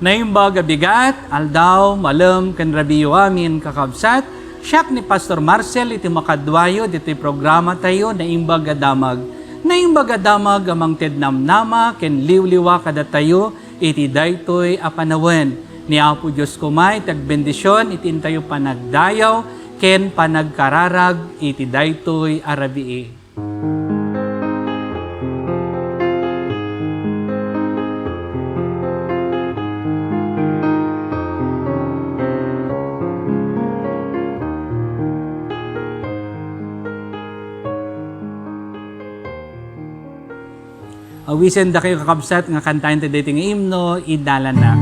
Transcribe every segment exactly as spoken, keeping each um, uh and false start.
Naimbag a bigat, aldaw, malem, ken rabiiyo amin, kakabsat. Siak ni Pastor Marcel iti makaduayo ditoy programa tayo, Naimbag a Damag. Naimbag a Damag a mangted namnama ken liwliwa kadatayo iti daytoy a panawen. Ni Apo Dios koma iti agbendision iti intayo panagdayaw ken panagkararag iti daytoy a rabii. Awisen dakayo, kakabsat, nga kantaen ti daytoy nga imno, Idalanak.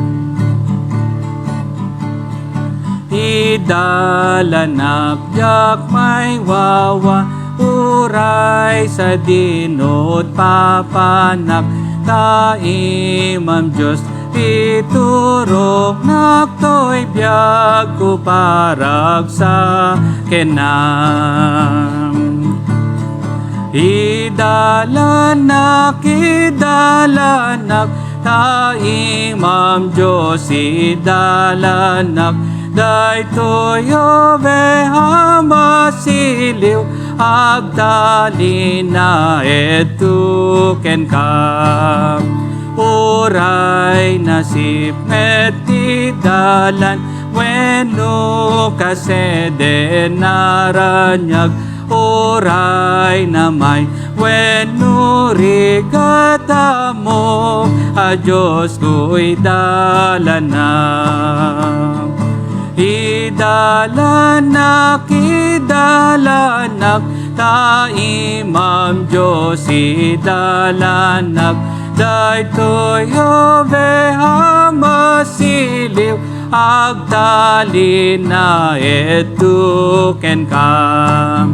Idalanak, diak maywawa, uray sadino ti papanak, ta Imam Dios ti turoknak, toy biagko paragsakenak. Idalanak, idalanak, ta Imam Dios idalanak, daytoy oveha masiliw, agtalinaedto kenka. Uray nasipnget ti dalan wenno kaseden a raniag, uray namay wenno rigat, ammok a Diosko idalanak. Idalanak, idalanak, ta Imam Dios idalanak, daytoy oveha masiliw, agtalinaedto kenka.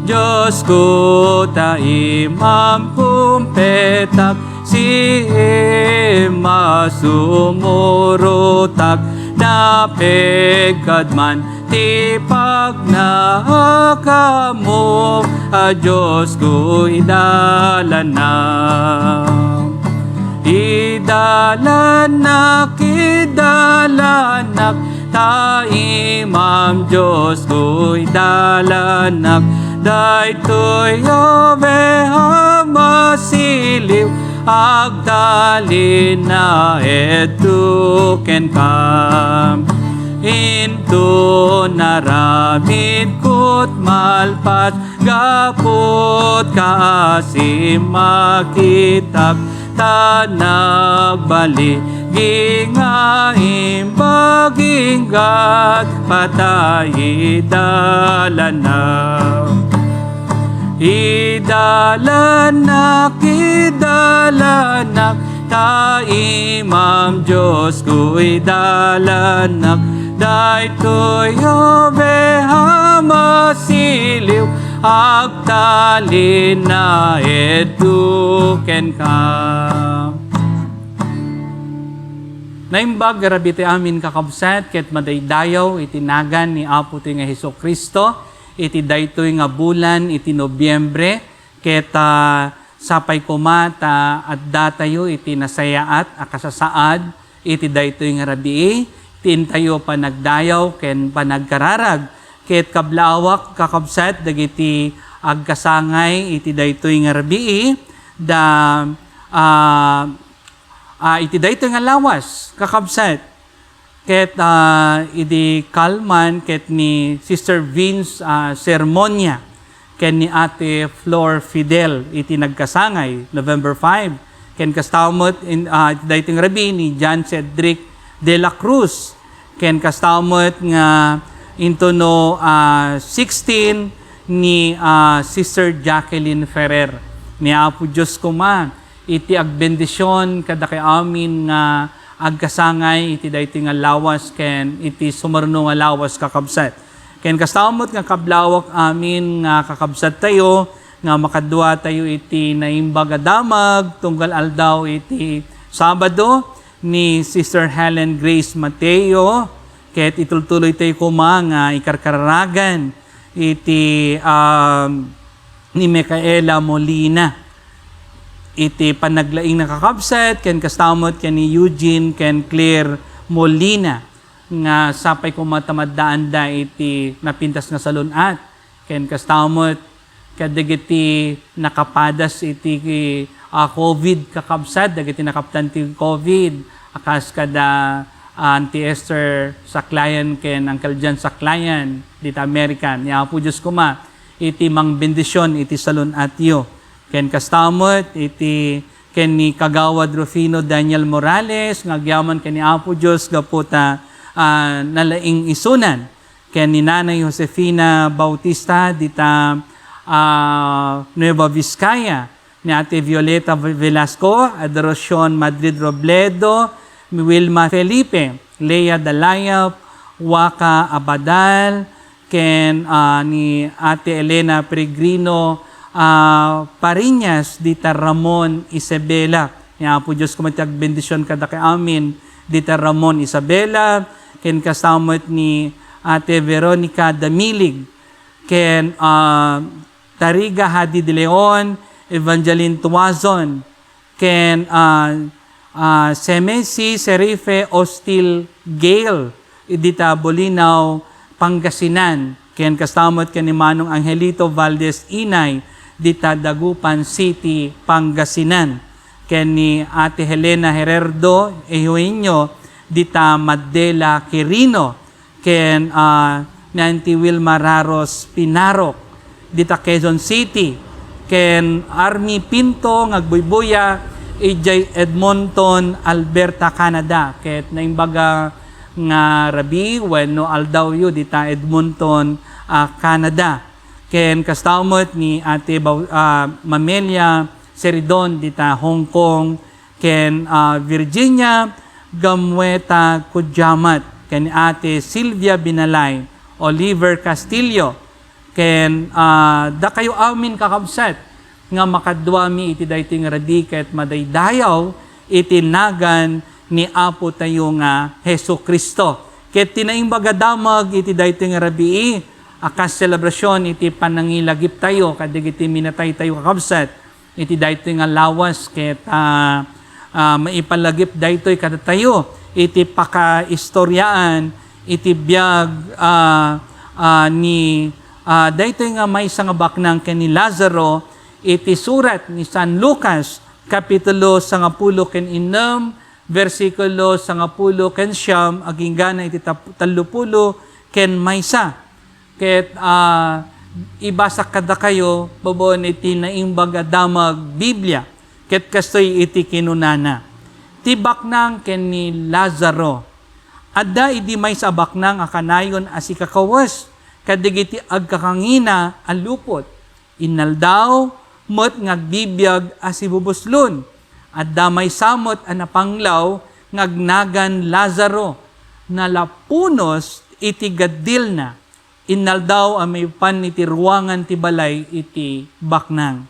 Diosko ta Imam, kumpetak, siem a sumurotak, napegkad man ti pagnaak, ammok a Diosko idalanak. Idalanak, idalanak, ta Imam Diosko idalanak, daytoy oveha masiliw, agtalinaedto kenka. Inton aramidko ti malpas, gapu ta kaasi makitak, ta nagbaligi nga imbag, inggat patay, idalanak. Idalanak, idalanak, ta Imam Diosko idalanak, daytoy oveha masiliw, agtalinaedto kenka. Naimbag a rabii ti amin, kakabsat, ket madaydayaw iti nagan ni Apo ti nga Jesu-Cristo iti daytoy nga bulan iti Nobiembre, ket, ah, sapay koma ta addatayo iti nasayaat a kasasaad iti daytoy nga rabii, ti intayo panagdayaw ken panagkararag. Ket kablaawak, kakabsat, dagiti agkasangay iti daytoy nga rabii, da, ah, ah, iti daytoy nga lawas, kakabsat, ket, ah, idi kalman ket ni Sister Vince, ah, Sermonia ken ni Ate Flor Fidel iti nagkasangay, November five. Ken kasta met in, ah, iti daytoy nga rabii ni John Cedric de la Cruz. Ken kasta met nga intono, ah, sixteen ni, ah, Sister Jacqueline Ferrer. Ni Apo Dios koma iti agbendision kadakayo amin nga agkasangay iti daytoy nga lawas ken iti sumarno nga lawas, kakabsat. Ken kasta met nga kablaawak amin nga kakabsattayo nga makaduatayo iti Naimbag a Damag tunggal aldaw iti Sabado ni Sister Helen Grace Mateo, ket itultuloytayo koma nga ikarkararagan iti, um, ni Micaela Molina. iti panaglaing na kakabsat, ken kasta met ken ni Eugene ken Claire Molina, nga sapay koma ta maddaanda iti napintas nga salun-at, ken kasta met kadagiti nakapadas iti, ah, covid kakabsat, dagiti nakaptan ti covid, a kas kada, ah, Auntie Esther Saklayan ken Uncle John Saklayan dita America. Ni Apo Dios koma iti mangbendision iti salun-atyo. Ken kasta met iti ken ni Kagawad Rufino Daniel Morales nga agyaman ken ni Apo Dios gapu ta, ah, nalaing isunan. Ken ni Nanay Josefina Bautista dita, ah, Nueva Vizcaya, ni Ate Violeta Ve-, Velasco, Adoracion Madrid Robledo, ni Wilma Felipe, Lea Dalayap, Waka Abadal, ken, ah, ni Ate Elena Peregrino, ah, Pariñas dita Ramon, Isabela. Ni Apo Dios koma ti agbendision kadakayo amin dita Ramon, Isabela, ken kasta met ni Ate Veronica Damilig, ken, ah, Tariga Hadi de Leon, Evangeline Tuazon, ken, ah, ah, Semesi Serife Ostil Gale, dita Bolinao, Pangasinan, ken kasta met ken ni Manong Angelito Valdez Inay, dita Dagupan City, Pangasinan, ken ni Ate Helena Hererdo Eugenio, dita Madela, Quirino, ken, ah, ni Auntie Wilma Raros Pinarok dita Quezon City, ken Army Pinto nga agbuybuya idiay Edmonton, Alberta, Canada, ket naimbaga nga rabii wenno aldawyo dita Edmonton, ah, Canada. Ken kasta met ni Ate Bau-, ah, Mamelia Seridon dita Hong Kong, ken, ah, Virginia Gamueta Kujamat, ken ni Ate Silvia Binalay, Oliver Castillo, ken, ah, dakayo amin kakabsat nga makaduami iti daytoy nga rabii ket madaydayaw iti nagan ni Apo tayo nga Jesu-Cristo. Ket ti naimbaga damag iti daytoy nga rabii a kas selebrasion iti panangilagip tayo kadagiti minatay tayo kakabsat, iti daytoy nga lawas ket, ah, ah, maipalagip daytoy kadatayo iti pakaistoriaan iti biag, ah, ah, ni, ah, daytoy nga maysa nga baknang ken ni Lazaro iti surat ni San Lucas, kapitulo sangapulo ken innem, bersikulo sangapulo ken siam agingga na iti tap-, tallopulo ken maysa. Ket, ah, ibasak kadakayo babaen iti Naimbag a Damag Biblia, ket kastoy iti kinunana, "Ti baknang ken ni Lazaro. Adda idi maysa a baknang a kanayon a sikakawes kadagiti agkakangina a lupot. Innaldaw met nga agbibiag a sibubuslon. Adda maysa met a napanglaw nga agnagan Lazaro. Nalapunos iti gaddilna. Innaldaw a maipan iti ruangan ti balay iti baknang."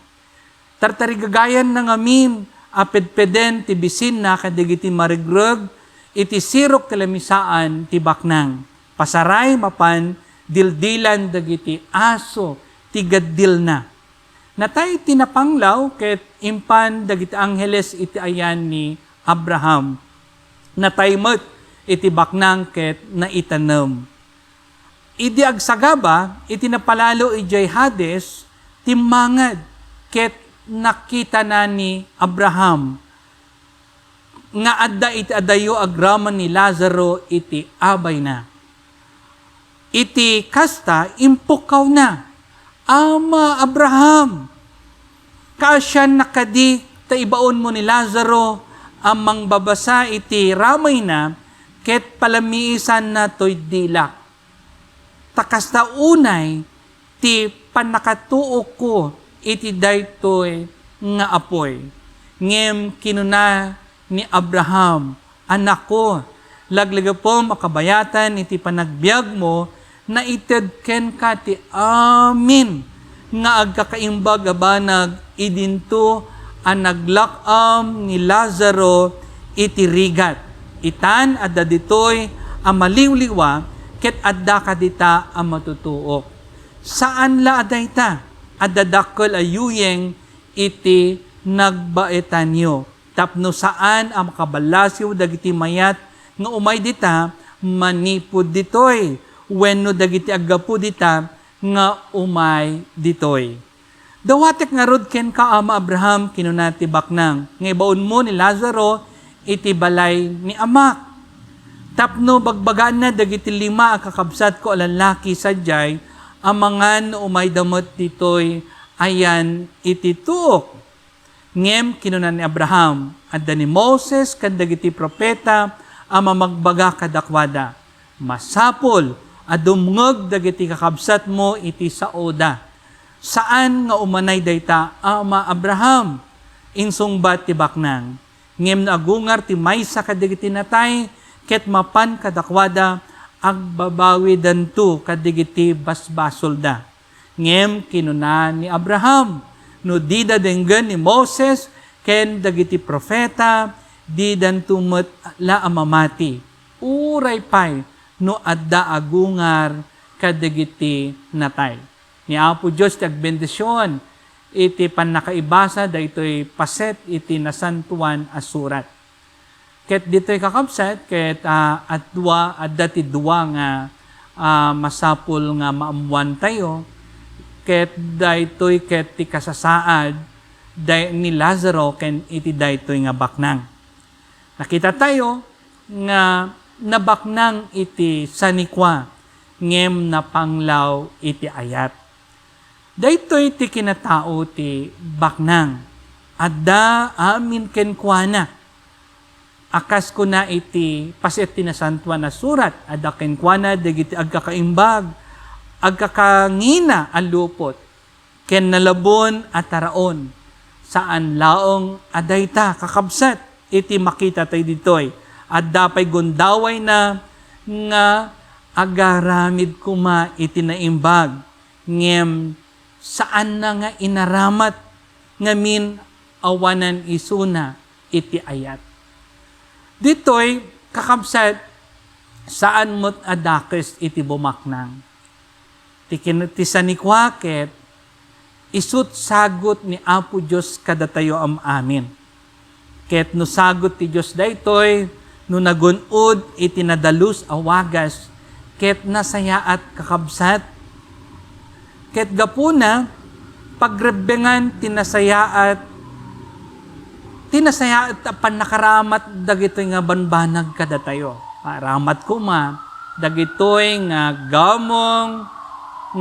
Tartarigagayanna ngamin a pedpeden ti bisinna kadagiti maregreg iti sirok ti lamisaan ti baknang. Pasaray mapan dildilan dagiti aso ti gaddilna. Natay ti napanglaw ket impan dagiti angheles iti ayan ni Abraham. Natay met iti baknang ket naitanem. Idi agsagaba iti napalalo idiay Hades, timmanged ket nakitana ni Abraham nga adda iti adayo agraman ni Lazaro iti abayna. Iti kasta, impukkawna, "Ama Abraham, kaasiannak kadi ta ibaonmo ni Lazaro a mangbabasa iti ramayna ket palamiisanna toy dilak. Ta kasta unay ti pannakatuokko iti daytoy nga apuy." Ngem kinuna ni Abraham, "Anakko, laglegepem a kabayatan iti panagbiagmo, naited kenka ti amin nga agkakaimbag a banag idinto a naglak-am ni Lazaro iti rigat. Itan, adda ditoy a maliwliwa ket adda kadita a matutuok. Saan la a dayta, adda dakkel a yuyeng iti nagbaetanyo, tapno saan a makaballasiw dagiti mayat nga umay dita manipud ditoy, wenno dagiti aggapu dita nga umay ditoy. Dawatek ngarud kenka, Ama Abraham, kinuna ti baknang, nga ibaonmo ni Lazaro iti balay ni amak. Tapno bagbagaanna dagiti lima a kakabsatko a lallaki sadiay a mangan no umayda met ditoy ayan iti tuok. Ngem kinuna ni Abraham, adda ni Moses ken dagiti profeta a mamagbaga kadakuada, masapul a dumngeg dagiti kakabsatmo iti saoda. Saan nga umanay dayta, Ama Abraham, insungbat ti baknang. Ngem no agungar ti maysa kadagiti natay ket mapan kadakuada, agbabawidanto kadagiti basbasolda. Ngem kinuna ni Abraham, no dida denggen ni Moses ken dagiti profeta, didanto met la a mamati, uray pay no adda agungar kadagiti natay. Ni Apo Dios ti agbendision iti pannakaibasa daytoy paset iti Nasantoan a Surat. Ket ditoy kakabsat, ket, ah, adda, adda ti dua nga, ah, masapul nga maammoantayo, ket daytoy ket ti kasasaad day-, ni Lazaro ken iti daytoy nga baknang. Nakitatayo nga nabaknang iti sanikua, ngem napanglaw iti ayat. Daytoy ti kinatao ti baknang. Adda amin kenkuana. A kas kuna iti paset ti Nasantoan a Surat, adda kenkuana dagiti agkakaimbag, agkakangina a lupot, ken nalabon a taraon. Saan laeng a dayta, kakabsat, iti makitatayo ditoy. Adda pay gundawayna nga agaramid koma iti naimbag, ngem saanna nga inaramat ngamin awanan isuna iti ayat. Ditoy, kakabsat, saan met a dakes iti bumaknang. Ti kin-, ti sanikua ket isut' sagut ni Apo Dios kadatayo am-amin. Ket no sagut ti Dios daytoy, no nagun-od iti nadalus a wagas, ket nasayaat, kakabsat. Ket gapuna, pagrebbengan ti nasayaat, ti nasayaat a pannakaramat dagitoy nga banbanag kadatayo. Aramat koma dagitoy nga gamong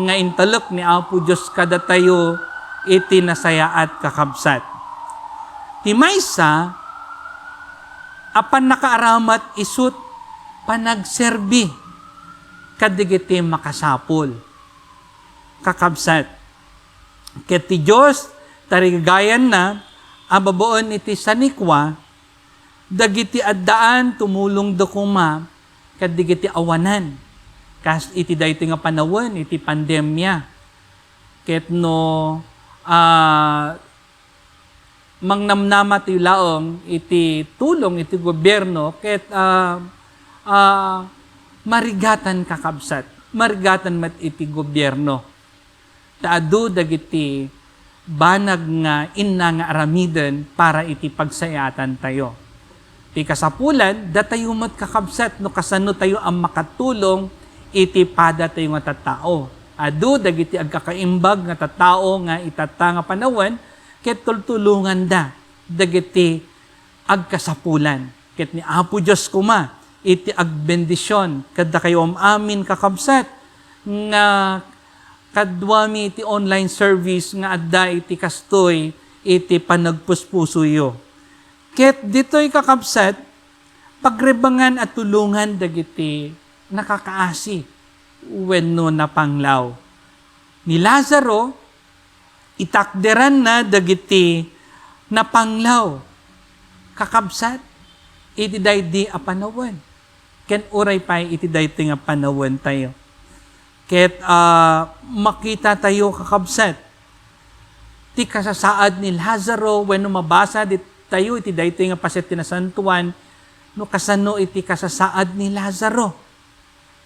nga intalek ni Apo Dios kadatayo iti nasayaat, kakabsat. Ti maysa a pannakaaramat isut' panagserbi kadagiti makasapul, kakabsat. Ket ti Dios, tarigagayanna a babaen iti sanikua, dagiti addaan tumulongda koma kadagiti awanan, kas iti daytoy nga panawen iti pandemia. Ket no, ah, mangnamnamatayo laeng iti tulong iti gobierno ket, ah, ah, marigatan, kakabsat, marigatan met iti gobierno. Ta adu dagiti banag nga inna nga aramiden para iti pagsayaatantayo. Ti kasapulan, datayo met, kakabsat, no kasano tayo a makatulong iti padatayo nga tattao. Adu dagiti agkakaimbag nga tattao nga itatta nga panawen ket tultulonganda dagiti agkasapulan. Ket ni Apo Dios koma iti agbendision kadakayo am-amin, kakabsat, nga kaduami iti online service nga adda iti kastoy iti panagpuspusoyo. Ket ditoy, kakabsat, pagrebengan a tulongan dagiti nakakaasi wenno napanglaw. Ni Lazaro, itakderanna dagiti napanglaw, kakabsat, iti daydi a panawen, ken uray pay iti daytoy nga panawentayo. Ket, ah, makitatayo, kakabsat, ti kasasaad ni Lazaro wenno mabasa ditayo iti daytoy nga paset ti Nasantoan no kasano iti kasasaad ni Lazaro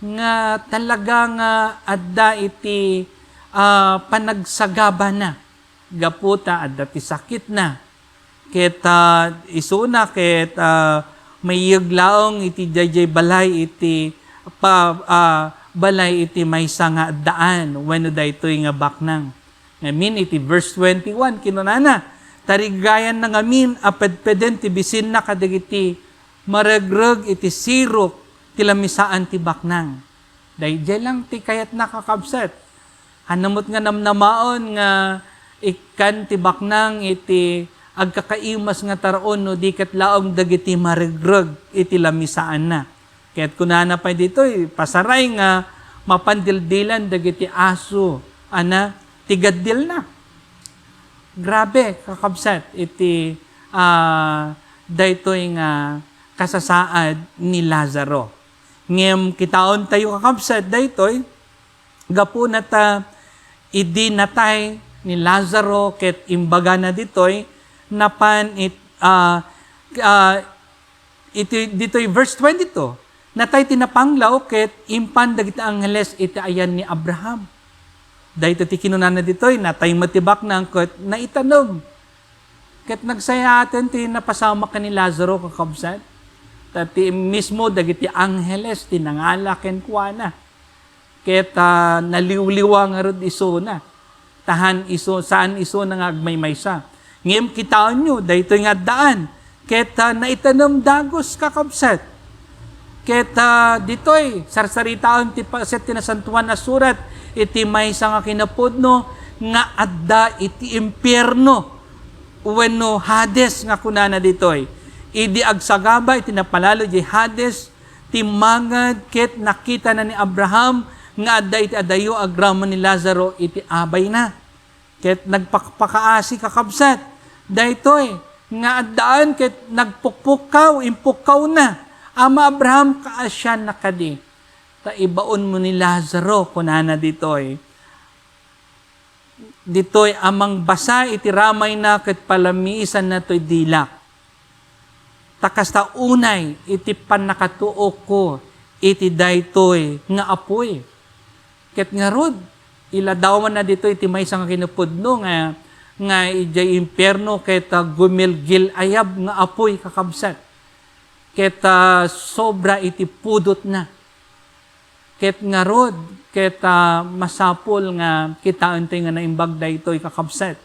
nga talaga nga adda iti, ah, panagsagabana gapu ta adda ti sakitna. Ket, ah, isuna ket, ah, maiyeg laeng iti daydiay balay iti pa-, ah, balay iti maysa nga addaan wenno daytoy nga baknang. Ngamin iti verse twenty-one, kinunana, "Tarigayanna ngamin a pedpeden ti bisinna kadagiti maregreg iti sirok ti lamisaan ti baknang." Daydiay lang ti kayatna, kakabsat. Hanna met nga namnamaen nga ikkan ti baknang iti agkakaimas nga taraon no di ket laeng dagiti maregreg iti lamisaanna. Ket kunana pay ditoy, pasaray nga mapan dildilan dagiti aso, ana, ti gaddilna. Grabe, kakabsat, iti, ah, daytoy nga kasasaad ni Lazaro. Ngem kitaentayo, kakabsat, daytoy, gapuna ta idi natay ni Lazaro ket imbagana ditoy, napan it-, ah, ah, iti, ditoy verse twenty-two, natay ti napanglaw ket impan dagiti angheles iti ayan ni Abraham. Daytoy ti kinunana ditoy, natay met ti baknang ket naitanem. Ket nagsayaaten ti napasamak ken ni Lazaro, kakabsat. Ta ti mismo dagiti angheles ti nangala kenkuana. Ket, ah, naliwliwa ngarud isuna. Tahan isu-, saan isuna nga agmaymaysa. Ngem kitaenyo, daytoy nga addaan. Ket, ah, naitanem dagus, kakabsat. Ket, ah, ditoy, sarsaritaen ti paset ti Nasantoan a Surat iti maysa nga kinapudno nga adda iti impierno wenno Hades nga kunana ditoy. Idi agsagaba iti napalalo diay Hades, timmanged ket nakitana ni Abraham nga adda iti adayo agraman ni Lazaro iti abayna. Ket nagpakpakaasi, kakabsat, daytoy nga addaan ket nagpukpukkaw, impukkawna, "Ama Abraham, kaasiannak kadi ta ibaonmo ni Lazaro," kunana ditoy. Ditoy a mangbasa iti ramayna ket palamiisanna toy dilak. Ta kasta unay iti pannakatuokko iti daytoy nga apuy. Ket ngarud, iladawanna ditoy iti maysa nga kinapudno nga, nga idiay impierno ket, ah, gumilgil-ayab nga apuy, kakabsat. Ket, ah, sobra iti pudotna. Ket ngarud, ket, ah, masapul nga kitaentayo nga naimbag daytoy, kakabsat,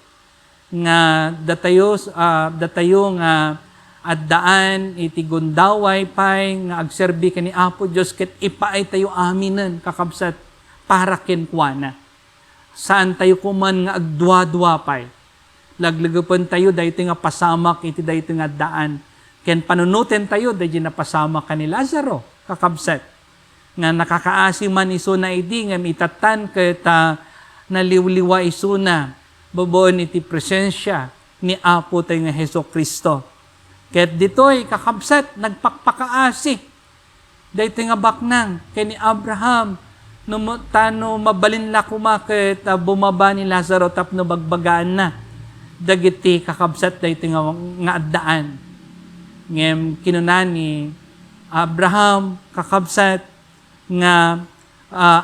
nga datayo, ah, datayo nga addaan iti gundaway pay nga agserbi ken ni Apo Dios ket ipaaytayo aminen, kakabsat, para kenkuana. Saantayo koman nga agduadua pay. Laglegepentayo daytoy nga pasamak iti daytoy nga addaan. Ken panunotentayo daydiay napasamak ken ni Lazaro, kakabsat. Nga nakakaasi man isuna idi ngem itattan ket, ah, naliwliwa isuna babaen iti presensia ni Apotayo nga Jesu-Cristo. Ket ditoy, kakabsat, nagpakpakaasi daytoy nga baknang ken ni Abraham, no mo-, ta no mabalin la koma ket, ah, bumaba ni Lazaro tapno bagbagaanna dagiti kakabsat daytoy nga, nga addaan. Ngem kinuna ni Abraham, kakabsat, nga, ah,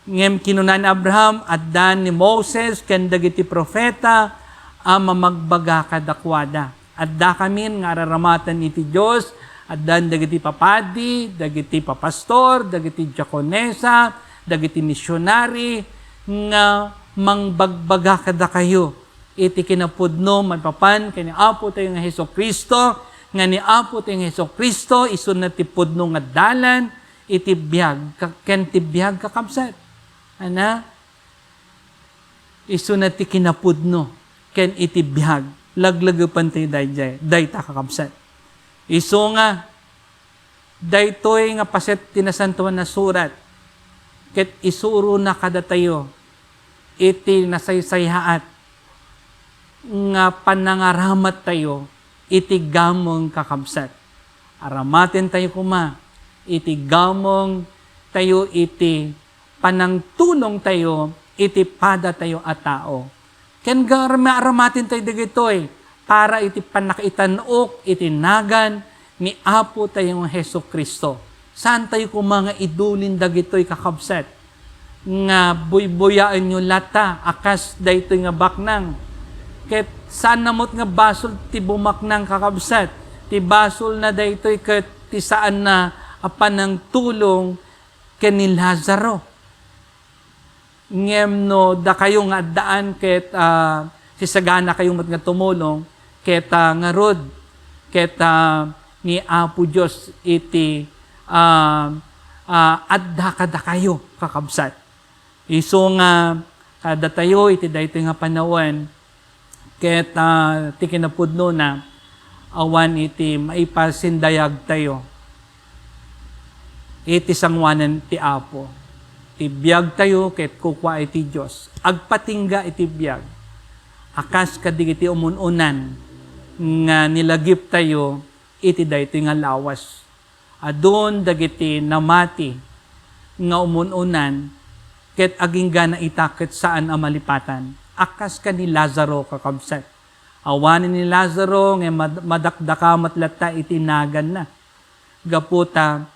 ngem kinuna ni Abraham, "Addan ni Moses ken dagiti profeta a mamagbaga kadakuada." Addakamin nga araramaten iti Dios, addan dagiti papadi, dagiti papastor, dagiti diakonesa, dagiti misionari nga mangbagbaga kadakayo iti kinapudno maipapan ken ni Apotayo nga Jesu-Cristo, nga ni Apotayo nga Jesu-Cristo isunna ti pudno nga dalan iti biag ka-, ken ti biag, kakabsat. Ana? Isuna ti kinapudno ken iti biag. Laglegepentayo daydiay, dayta, kakabsat. Isu nga, daytoy nga paset ti Nasantoan a Surat, ket isurona kadatayo iti nasaysayaat nga panangaramat tayo iti gamong, kakabsat. Aramaten tayo koma iti gamong tayo iti panangtulong tayo iti pada tayo a tao. Ken nga arama-, aramaten tayo dagitoy para iti pannakaitan-ok iti nagan ni Apo tayo nga Jesu-Cristo. Saan tayo koma nga idulin dagitoy, kakabsat, nga buybuyaenyo latta a kas daytoy nga baknang Ket saanna met nga basol ti bumaknang, kakabsat. Ti basolna daytoy ket ti saanna a panangtulong ken ni Lazaro. Ngem no dakayo nga addaan ket, ah, sisaganakayo met nga tumulong, ket, ah, ngarud, ket, ah, ni Apo Dios iti, ah, ah, adda kadakayo, kakabsat. Isu nga kadatayo iti daytoy nga panawen, ket, ah, ti kinapudnona, awan iti maipasindayagtayo iti sangoanan ti Apo. Ti biagtayo ket kukua iti Dios. Agpatingga iti biag. A kas kadagiti umun-unan nga nilagiptayo iti daytoy nga lawas. Adun dagiti namati nga umun-unan ket aginggana ita ket saan a malipatan. A kas ken ni Lazaro, kakabsat. Awanen ni Lazaro nga mad-, madakdaka met latta iti naganna. Gapu ta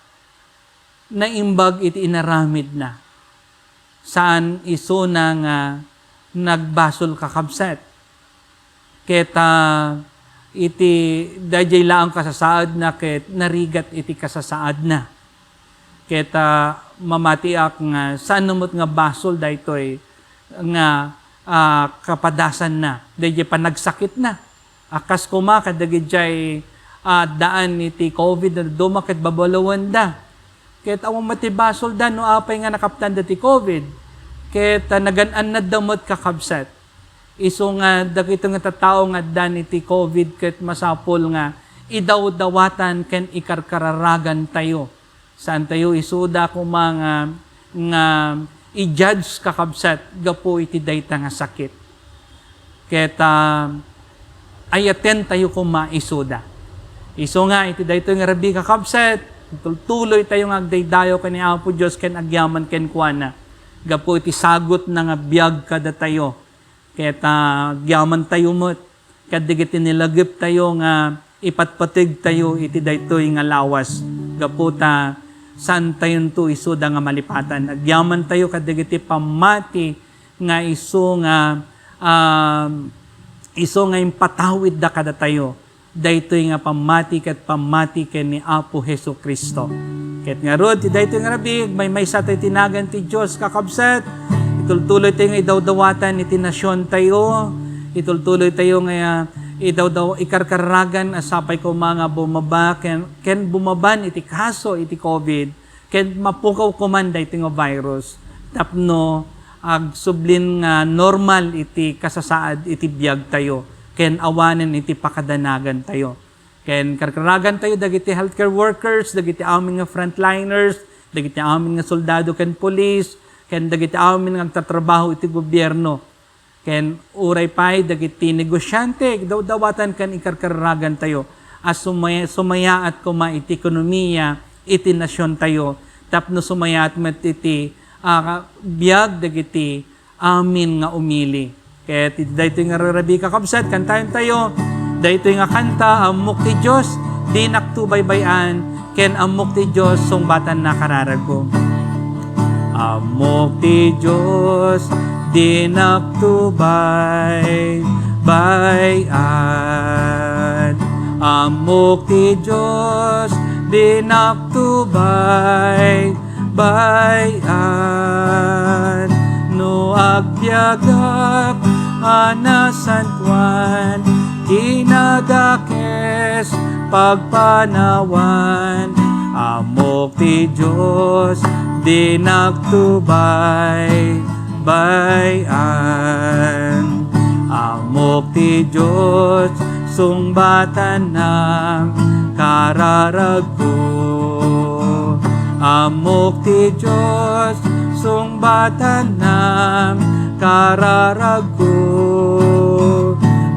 naimbag iti inaramidna. Saan isuna nga nagbasol, kakabsat. Ket, ah, iti daydiay laeng kasasaadna ket narigat iti kasasaadna. Ket, ah, mamatiak nga saan met nga basol daytoy nga, ah, kapadasanna, daydiay panagsakitna. A kas koma kadagiti, ah, addaan iti covid no dadduma ket babalawenda. Ket awan met ti basolda no apay nga nakaptanda ti covid. Ket, ah, nagan-annadda met, kakabsat. Isu nga dagitoy nga tattao nga addan iti covid ket masapul nga idawdawatan ken ikarkararagantayo. Saantayo isuda koma nga, nga i-judge, kakabsat, gapu iti dayta nga sakit. Ket, ah, ayatentayo koma isuda. Isu nga iti daytoy nga rabii, kakabsat, tultuloytayo nga agdaydayaw ken ni Apo Dios ken agyaman kenkuana gapu iti sagutna nga biag kadatayo. Ket, ah, agyamantayo met kadagiti nilagiptayo nga ipatpategtayo iti daytoy nga lawas gapu ta saantayonto isuda nga malipatan. Agyamantayo kadagiti pammati nga isu nga, um, isu nga impatawidda kadatayo. Daytoy nga pammati ket pammati ken ni Apo Jesu-Cristo. Ket ngarud, ti daytoy nga rabii, agmaymaysa tayo ti nagan ti Dios, kakabsat. Itultuloy tayo nga idawdawatan iti nasion tayo. Itultuloy tayo nga, ah, idawdaw-, ikarkarragan a sapay koma nga bumaba ken, ken bumaban iti kaso iti covid. Ken mapukaw koman daytoy nga virus tapno agsublin nga normal iti kasasaad iti biagtayo ken awanen iti pakadanagantayo. Ken karkaragantayo dagiti healthcare workers, dagiti amin nga frontliners, dagiti amin nga soldado ken pulis, ken dagiti amin nga agtatrabaho iti gobierno. Ken uray pay dagiti negosiante, dawdawatan ken ikarkarragantayo a sumay-, sumayaat koma iti ekonomiya iti nasiontayo tapno sumayaat met iti, ah, biag dagiti amin nga umili. Ket iti daytoy nga rarabii, kakabsat, kantayontayo daytoy nga kanta, Ammok ti Dios, dinakto baybay-an, ken Ammok ti Dios, sungbatanna kararagko. Ammok ti Dios, dinakto baybay-an. Ammok ti Dios, dinakto baybay-an. No agbiagak a nasantoan, kinadakes pagpanawan, ammok ti Dios, dinakto baybay-an. Ammok ti Dios, sungbatanna kararagko. Ammok ti Dios, sungbatanna kararagko.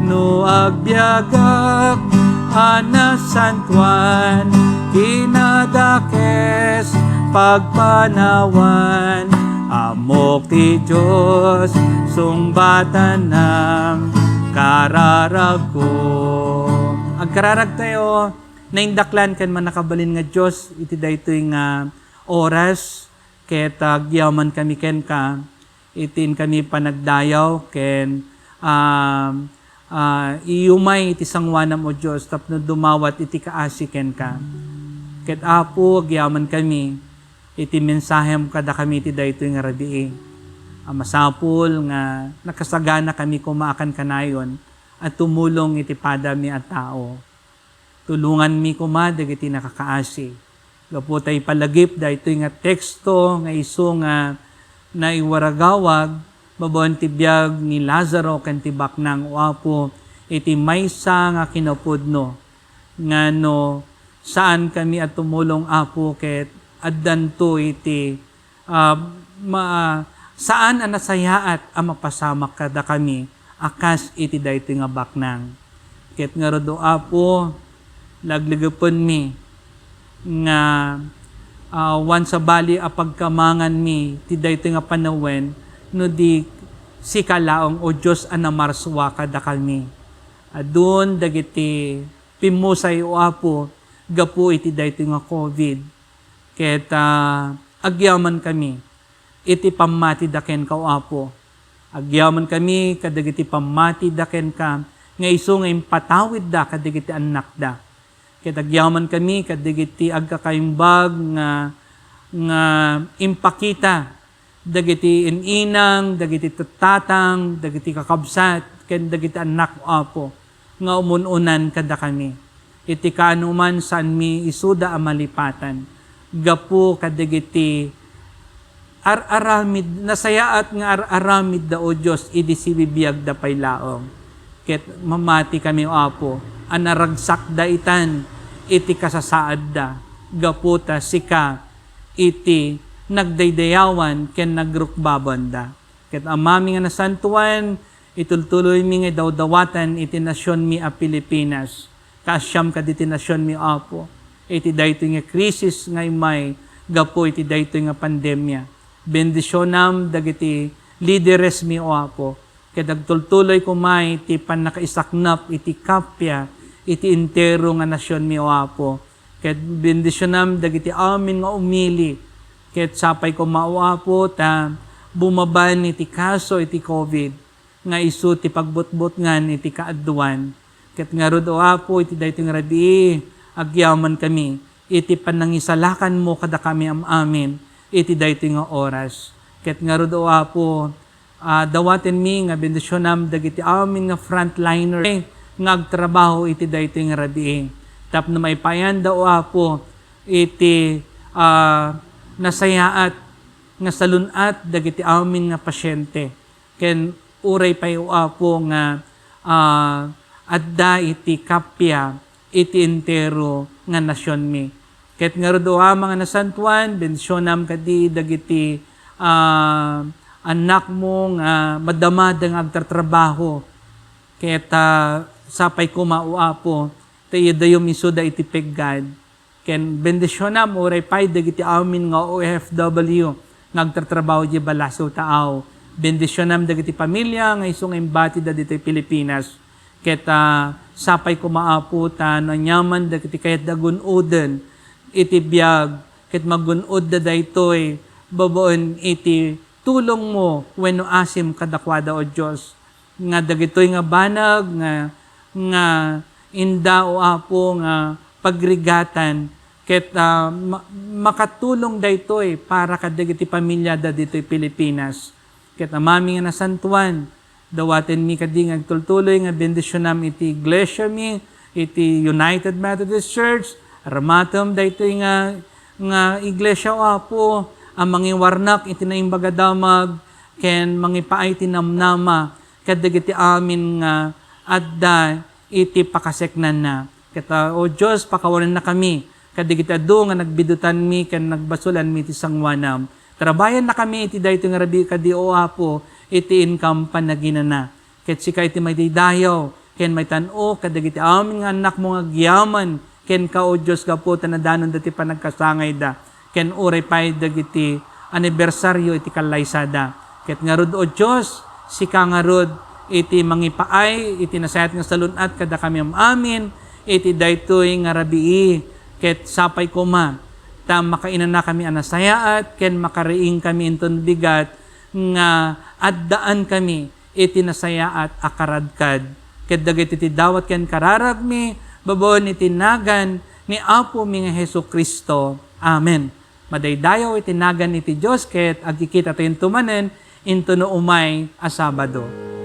No agbiagak a nasantoan, kinadakes pagpanawan, ammok ti Dios, sungbatanna kararagko. Agkararagtayo, naindaklan ken mannakabalin nga Dios iti daytoy nga oras, ket agyamankami kenka, iti inkami panagdayaw ken, ah, ah, iyumay iti sangoanam, O Dios, tapno dumawat iti kaasi kenka. Ket, Apo, agyamankami iti mensahem kadakami iti daytoy nga rabii. A masapul nga nakasaganakami koma a kankanayon a tumulong iti padami a tao. Tulonganmi koma dagiti nakakaasi. Gapu ta ipalagip daytoy nga teksto nga isu nga naiwaragawag babaen ti biag ni Lazaro ken ti baknang, O Apo, iti maysa nga kinapudno nga no saankami a tumulong, Apo, ket addanto iti ah, ma-, saan a nasayaat a mapasamak kadakami a kas iti daytoy nga baknang. Ket ngarud, O Apo, laglegepenmi nga, ah, wan sabali a pagkamanganmi ti daytoy nga panawen no di sika laeng, O Dios, a namarsua kadakami. Adun dagiti pimmusay, O Apo, gapu iti daytoy nga covid. Ket, ah, agyamankami iti pammatida kenka, O Apo. Agyamankami kadagiti pammatida kenka nga isu nga impatawidda kadagiti annakda. Ket agyamankami kadagiti agkakaimbag nga, nga impakita dagiti in-inang, dagiti tattatang, dagiti kakabsat, ken dagiti annak, O Apo, nga umun-unan kadakami. Iti kaanoman, saanmi isuda a malipatan gapu kadagiti ar-aramid, nasayaat nga ar-aramidda, O Dios, idi sibibiagda pay laeng. Ket mamati kami, O Apo, a naragsakda itan iti kasasaadda gapu ta sika iti nagdaydayawan ken nagrukbabanda. Ket Amami nga nasantoan, itultuloymi nga idawdawatan iti nasionmi a Pilipinas. Kaasiam kaditi nasionmi, Apo, iti daytoy nga krisis nga immay gapu iti daytoy nga pandemia. Bendisionam dagiti lideresmi, O Apo, ket agtultuloy koma iti pannakaisaknap iti kappia iti entero nga nasionmi, O Apo. Ket bendisionam dagiti amin nga umili. Ket sapay koma, O Apo, ta bumaban iti kaso iti covid nga isu ti pagbutbutngan iti kaaduan. Ket ngarud, O Apo, iti daytoy nga rabii, agyamankami iti panangisalakanmo kadakami am-amin iti daytoy nga oras. Ket ngarud, O Apo, ah, dawatenmi nga bendisionam dagiti amin nga frontliner nga agtrabaho iti daytoy nga rabii. Tapno maipayanda, O Apo, iti, ah, nasayaat nga salun-at dagiti amin nga pasyente. Ken uray pay, O Apo, nga, ah, adda iti kappia iti entero nga nasionmi. Ket ngarud, O Ama nga nasantoan, bendisionam kadi dagiti, ah, annakmo nga madamada nga agtatrabaho. Ket, ah, sapay koma, O Apo, ta iyadayom isuda iti peggad. Ken bendisionam uray pay dagiti amin nga O F W nga agtatrabaho idiay balaso taaw. Bendisionam dagiti pamilia nga isu nga imbatida ditoy Pilipinas. Ket, ah, sapay koma, Apo, ta no aniaman dagiti kayatda gun-oden iti biag, ket magun-odda daytoy babaen iti tulongmo wenno asim kadakuada, O Dios, nga dagitoy nga banag nga, nga inda, O Apo, nga pagrigatan, ket, ah, ma-, makatulong daytoy para kadagiti pamiliada ditoy Pilipinas. Ket Amami nga nasantoan, dawatenmi kadi nga agtultuloy nga bendisionam iti iglesiami, iti United Methodist Church. Aramatem daytoy nga, nga iglesia, O Apo, a mangiwarnak iti Naimbag a Damag ken mangipaay ti namnama kadagiti amin nga adda iti pakaseknanna. Ket, ah, O Dios, pakawanennakami kadagiti adu nga nagbidutanmi ken nagbasolanmi iti sangoanam. Tarabayannakami iti daytoy nga rabii kadi, O Apo, iti inkam panaginana. Ket sika iti maidaydayaw ken maitan-ok kadagiti amin nga annakmo nga agyaman kenka, O Dios, gapu ta nadanonda ti panagkasangayda ken uray pay dagiti anibersario iti kallaysada. Ket ngarud, O Dios, sika ngarud iti mangipaay iti nasayaat nga salun-at kadakami am-amin iti daytoy nga rabii. Ket sapay koma ta makainanakami a nasayaat ken makariingkami inton bigat nga addaankami iti nasayaat a karadkad. ket dagiti ti dawat ken kararagmi, babaen iti nagan ni Apomi nga Jesu-Cristo. Amen. Madaydayaw iti nagan iti Dios ket agkikitatayo manen intono umay a Sabado.